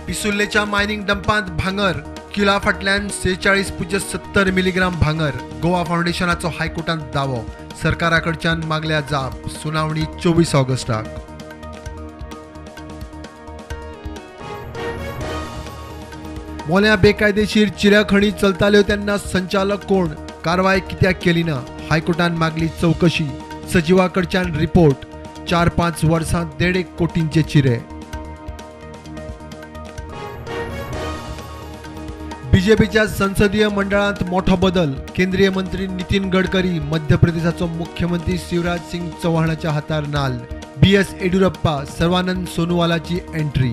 पिसुर्लेच्या mining डंपांत भांगर, किला फाटल्यान 46.70 milligram भांगर. गोवा फावंडेशनाचो हायकोर्टांत दावो. सरकारा कडच्यान मागल्या जाप. सुनावणी 24 ऑगस्टाक. मोल्या बेकायदेशीर चिऱ्याखणी चलताल्यो तेन्ना संचालक कोण, कारवाय कित्याक केली ना? हायकोर्टान मागली चवकशी. सचिवा कडच्यान रिपोर्ट. 4-5 वर्सां 1.5 कोटींचे चिरे. बीजेपीच्या संसदीय मंडळांत मोठो बदल. केंद्रीय मंत्री नितीन गडकरी मध्य प्रदेशाचो मुख्यमंत्री शिवराज सिंग चौहानाच्या हातार नाल. बी.एस. येडियुरप्पा, सर्वानंद सोनोवालाची एंट्री.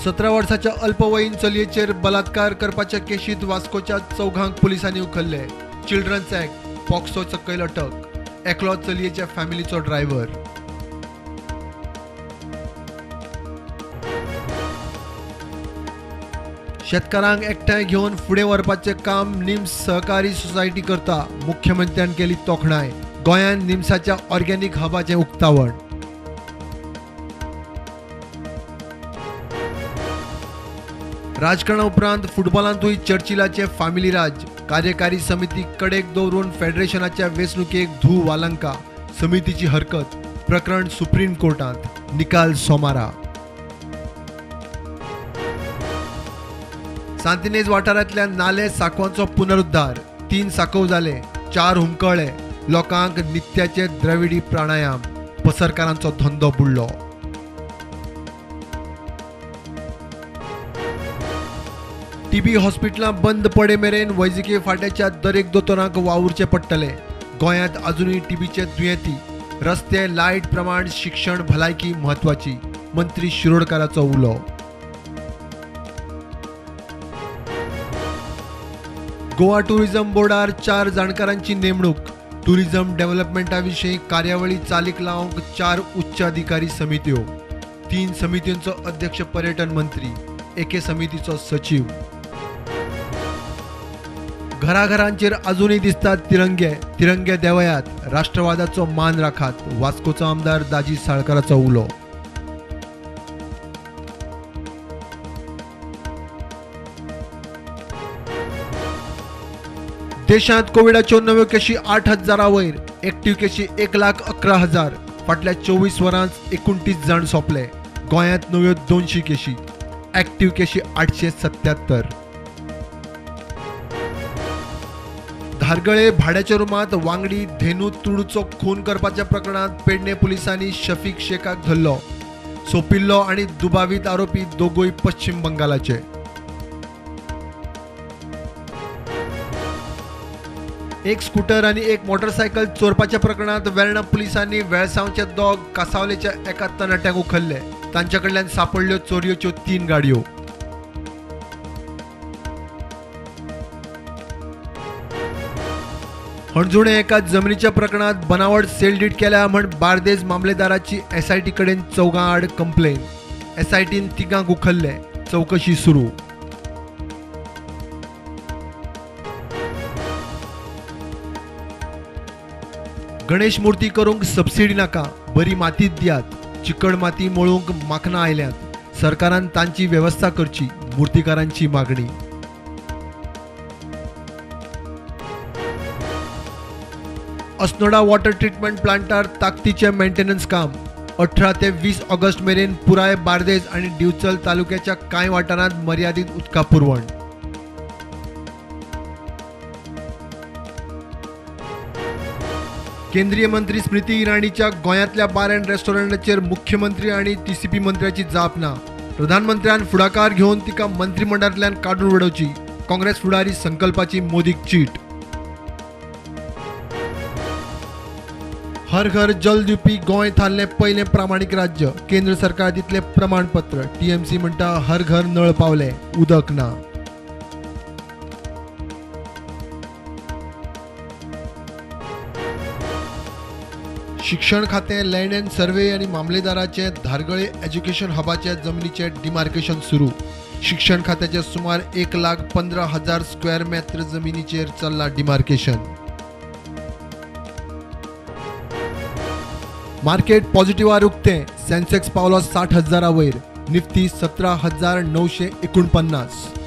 17 वर्साच्या अल्पवयीन चलयेचेर बलात्कार करपाच्या केशीत वास्कोच्या 4 पुलिसांनी उखल्ले. चिल्ड्रन्स ऍक्ट, पॉक्सो सकयल अटक. एकलो चलयेच्या फॅमिलीचो ड्रायव्हर. शेतकारांक एकठांय घेवन फुडें व्हरपाचें काम निम्स सहकारी सोसायटी करता. मुख्यमंत्र्यान केली तोखणाय. गोंयांत निम्साच्या ऑर्गेनिक हबाचें उक्तावण. राजकारणा उपरांत फुटबॉलांतूय चर्चिलाचें फामिली राज. कार्यकारी समिती कडेक दवरून फेडरेशनाच्या वेंचणुकेक धूव वालंका. समितीची हरकत. प्रकरण सुप्रीम कोर्टांत. निकाल सोमारा. सांतिनेज वाठारांतल्या नाले सांकवांचो पुनरुद्धार. 3 सांकव जाले, 4 हुमकळ्ळे. लोकांक नित्याचे द्रविडी प्राणायाम. पसरकारांचो धंदो बुडलो. टीबी हॉस्पिटलां बंद पडे मेरेन वैजकी फांट्याच्या दरेक दोतोरांक वावुरचें पडटलें. गोंयांत अजुनूय टीबीचे दुयेंती. रस्ते, लायट प्रमाण शिक्षण, भलायकी म्हत्वाची. मंत्री शिरोडकाराचो उलो. गोवा टुरिझम बोर्डार 4 जाणकारांची नेमणूक. टुरिझम डेव्हलपमेंटा विशीं कार्यावळी चालीक लावंक 4 उच्च अधिकारी समित्यो. 3 समित्यांचो अध्यक्ष पर्यटन मंत्री, एके समितीचो सचीव. घराघरांचेर अजूनय दिसतात तिरंगे. तिरंगे देवयात, राष्ट्रवादाचो मान राखात. वास्कोचो आमदार दाजी साळकाराचो उलो. देशांत कोविडाच्यो नव्यो केशी 8,000 वयर. एक्टिव्ह केशी 1,11,000. फाटल्या 24 वरांत 29 जाण सोंपले. गोंयांत नव्यो 200 केशी. एक्टिव्ह केशी 877. धारगळे भाड्याच्या रुमांत वांगडी धेनू तुडूचो खून करपाच्या प्रकरणांत पेडणे पुलिसांनी शफीक शेखाक धरलो. सोंपिल्लो आनी दुबावीत आरोपी दोगूय पश्चिम बंगालाचे. एक स्कूटर आनी एक मोटरसायकल चोरपाच्या प्रकरणांत वेर्णा पुलिसांनी वेळसांवचे 2 कासावलेच्या एका तरणाट्याक उखल्ले. तांच्या कडल्यान सापडल्यो चोरयेच्यो 3 गाडयो. हणजुणे एका जमनीच्या प्रकरणांत बनावट सेल डीड केल्या म्हण बार्देज मामलेदाराची एसआयटी कडेन 4 आड कंप्लेन. एसआयटीन 3 उखल्ले. चवकशी सुरू. गणेश मूर्ती करूंक सबसिडी नाका, बरी मातीत दियात. चिकण माती मळूंक माखनां आयल्यांत. सरकारान तांची वेवस्था करची, मूर्तिकारांची मागणी. अस्नोडा वॉटर ट्रिटमेंट प्लांटार ताकदीचें मेंटेनन्स काम. 18 ते 20 ऑगस्ट मेरेन पुराय बार्देज आनी दिवचल तालुक्याच्या कांय वाठारांत मर्यादीत उदका पुरवण. केंद्रीय मंत्री स्मृती इराणीच्या गोंयांतल्या बार अँड रेस्टॉरंटाचेर मुख्यमंत्री आनी टीसीपी मंत्र्याची जाप ना. प्रधानमंत्र्यान फुडाकार घेवन तिका मंत्रिमंडळांतल्यान काडून उडोवची. काँग्रेस फुडारी संकल्पाची मोदीक चीट. हर घर जल दिवपी गोंय थारलें पयलें प्रामाणीक राज्य. केंद्र सरकार दितलें प्रमाणपत्र. टीएमसी म्हणटा हर घर नळ पावले, उदक ना. शिक्षण खातें, लँड अँड सर्वे आनी मामलेदाराचें धारगळे एज्युकेशन हबाच्या जमनीचें डिमार्केशन सुरू. शिक्षण खात्याचे सुमार 1,15,000 स्क्वेअर मेत्र जमिनीचेर चल्लां डिमार्केशन. मार्केट पॉझिटिव्हार उक्तें. सेन्सेक्स पावलो 60,000 वयर, निफ्टी 17,949.